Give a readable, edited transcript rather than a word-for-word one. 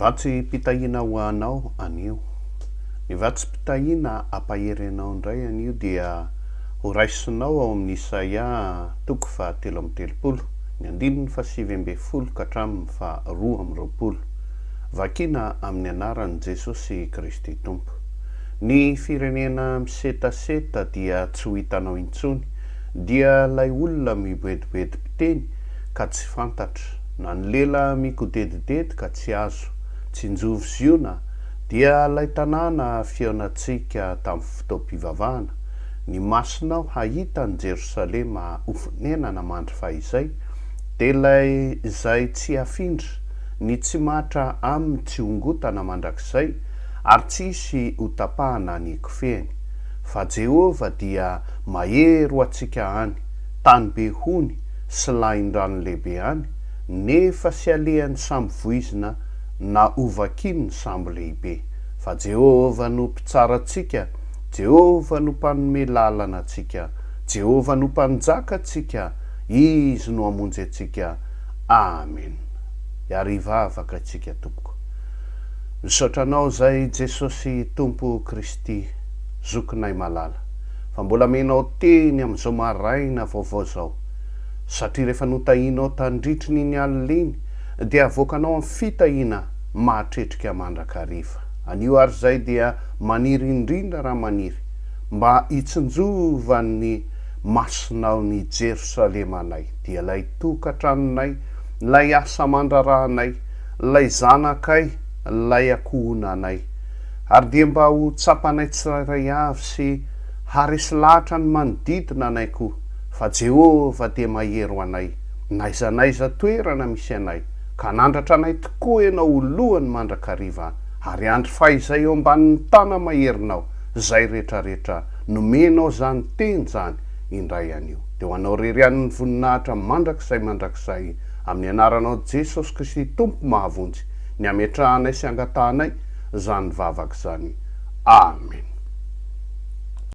Vatsim-pitahiana ho anao anio. Ny vatsim-pitahiana hampahery anao indray anio dia ho raisinao ao amin'ny Isaia toko faha 33, ny andininy faha 19 ka hatramin'ny faha 22. Vakina amin'ny anaran'i Jesosy Kristy Tompo. Ny firenena misetaseta dia tsy ho hitanao intsony, dia ilay olona miboedibedy-piteny ka tsy fantatra, na ny lela mikodedidedy ka tsy azo, tsinjovy Ziona, dia ilay tanàna fihaonantsika tamin'ny fotoam-pivavahana, ny masonao hahita an'i Jerosalema ho fonenana mandry fahizay, dia ilay izay tsy hafindra, ny tsy matra aminy tsy hongotana mandrakizay, ary tsy hisy hotapahana ny kofehiny. Fa Jehovah dia mahery ho antsika any, tany be hony sy lahin-drano lehibe any, nefa sy alehan'ny sambo voizina na hovakian'ny sambo lehibe. Fa Jehovah no Mpitsara antsika, Jehovah no Mpanome lalana antsika, Jehovah no Mpanjaka antsika, Izy no hamonjy antsika. Amen. Ary hivavaka isika tompoko. Misaotra Anao izay Jesosy Tompo Kristy Zokinay malala fa mbola amenao teny amin'izao maraina vaovao izao satria rehefa notahianao tandritry ny iny alina iny dia avoakanao amin'ny fitahiana mahatretrika mandrakariva. Anio ary izay dia maniry indrindra raha maniry mba hitsinjovan'ny masonao ny Jerosalema anay dia ilay tokantranonay, ilay asa aman-draharahanay, ilay zanakay, ilay ankohonanay. Ary dia mba ho tsapanay tsirairay avy sy haharesy lahatra ny manodidina anay koa fa Jehovah dia mahery ho anay n'aiza n'aiza toerana misy anay, ka hanandratra anay tokoa Ianao ho lohany mandrakariva ary handry fahizay eo ambanin'ny tana-maherinao izay rehetrarehetra nomenao izany teny izany indray anio. Dia ho Anao irery ihany ny voninahitra mandrakizay mandrakizay amin'ny anaranao Jesosy Kristy Tompo mahavonjy ny hametrahanay sy angatahanay izany vavaka izany. Amen.